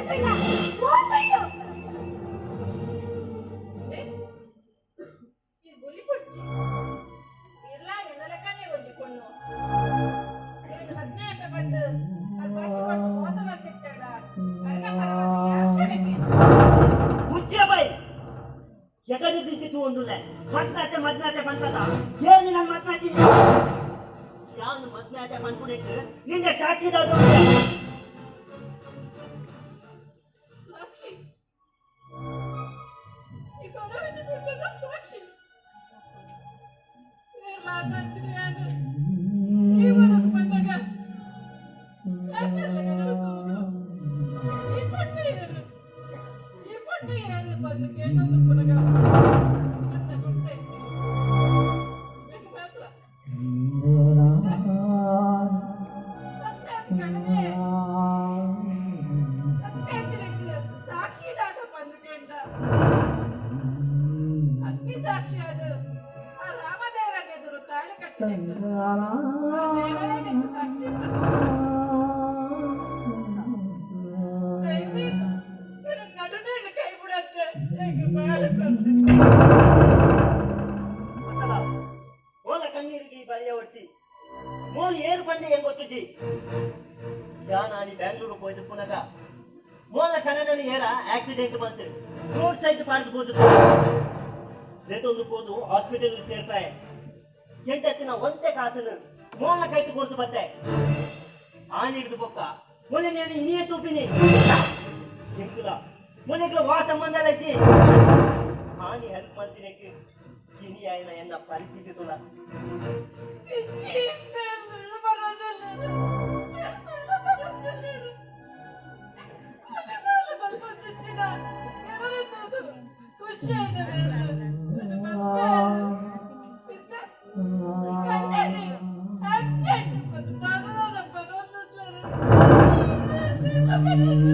ಸುಳ್ಳ ಓ ಸುಳ್ಳು. ಈ ಗುಲಿ ಪುಡ್ಚಿ ಇರ್ಲಾ ಎನ್ನಲೆಕ್ಕನೇ ಒಂಜಿ ಪೊಣ್ಣು. ಏನು 15 ಬಂದು ಅದು ವರ್ಷ ಕೊಟ್ಟು ಮೋಸ ಮಾಡ್ತಿತ್ತಡ ಅನ್ನ ಪರವಾಗಿ ಯಾಕ್ಷಣಕ್ಕೆ. ಮುಚ್ಚೆ ಬೈ ಎಕಡೆ ಬಿದ್ದಿತ್ತು ಒಂದುಲೆ ಮದ್ನಾತೆ ಮದ್ನಾತೆ ಬಂತದ ಏನು ನನ್ನ ಮದ್ನಾತಿ ಯಾನು ಮದ್ನಾತೆ ಬಂದ್ಬಿಡಕ್ಕೆ ನಿನ್ನ ಸಾಕ್ಷಿದಾದ. ಸಾಕ್ಷಿ ಈ ಕೊಡವಿನ ಬಿಡ್ಬಲ್ಲ ಸಾಕ್ಷಿ ಇರ್ಲಾದಂದ್ರೆ ಯಾನು ಈ ಊರಿಗೆ ಬಂದಾಗ ಯಾಕೆಲ್ಲ ತೂದು ಈ ಪೊಣ್ಣು ಯಾರು, ಈ ಪೊಣ್ಣು ಯಾರು ಬಂದು ಕೇಳೊಂದು ಪುನಗ ನನ್ನ ಗುರ್ತಾಯ್ತು ಮಾತ್ರ. ಮತ್ತೆ ಅದು ಕಡಿಮೆ ಸಾಕ್ಷಿದಾದ ಬಂದು ಅಗ್ನಿ ಸಾಕ್ಷಿ ಅದು ಆ ರಾಮದೇವರ ಎದುರು ತಾಳಿ ಕಟ್ಟಿದ ಆ ದೇವರೇ ನಿಂಗೆ ಸಾಕ್ಷಿ ಬಂದು. ದಯವಿಟ್ಟು ನನ್ನ ನಡುನೇಳು ಕೈ ಬಿಡತ್ತೆ ಹೇಗೆ ಮಾಡಿಕೊಂಡು. ಮಸಲ ಮೋಲ ಕಣ್ಣೀರಿಗೆ ಈ ಬರಿಯ ಒಡ್ಚಿ ಮೋಲ್ ಏರು ಬಂದೆ ಹೆಂಗ್ ಗೊತ್ತುಜಿ ಯಾ ನಾನಿ ಬ್ಯಾಂಗ್ಳೂರು ಹೋಯ್ತು ಪುನಗ ಮೋಲ ಕನ್ನಡನ ಏರ ಆಕ್ಸಿಡೆಂಟ್ ಬಂತು ರೋಡ್ ಸೈಡ್ ಪಾಡ್ದು ಹೋದು ಲೇತೊಂದು ಹೋದು ಹಾಸ್ಪಿಟಲ್ ಸೇರ್ಪಾಯ ಎಂಟತ್ತಿನ ಒಂತೆ ಕಾಸನು ಮೋಲ ಕೈತು ಕೊಡ್ತು ಬತ್ತೆ ಆನ್ ಹಿಡಿದು ಬೊಕ್ಕ ಮೊನ್ನೆ ನಾನು ಇನಿಯೇ ತೂಪಿನಿ ಎಂಕುಲ ಮೊನ್ನೆಗ್ಲ ವಾ ಸಂಬಂಧ ಅಜ್ಜಿ ಆನಿ ಹೆಲ್ಪ್ ಮಾಡ್ತೀನಿ ಇನಿ ಆಯ್ನ ಎನ್ನ ಪರಿಸ್ಥಿತಿ ತುಲ. ಇಚ್ಚಿ, ಬೇರೆ ಸುಳ್ಳು ಬರೋದಿಲ್ಲ, ಬೇರೆ ಸುಳ್ಳು ಬರೋದಿಲ್ಲ. ಕೂಲಿ ಮೇಲೆ ಬಂದಿದ್ದೀನ ಎರಡನೇದು ಖುಷಿ ಆಯ್ತು ಬೇರೆ. ನನ್ನ ಮದ್ವೆ ಆಯ್ತು. ಇದ್ದ ಗಂಡನೇ ಆಕ್ಸಿಡೆಂಟ್ ಬಂದು ದಾದಪ್ಪ. ಸುಳ್ಳು ಬರೋದಿಲ್ಲ.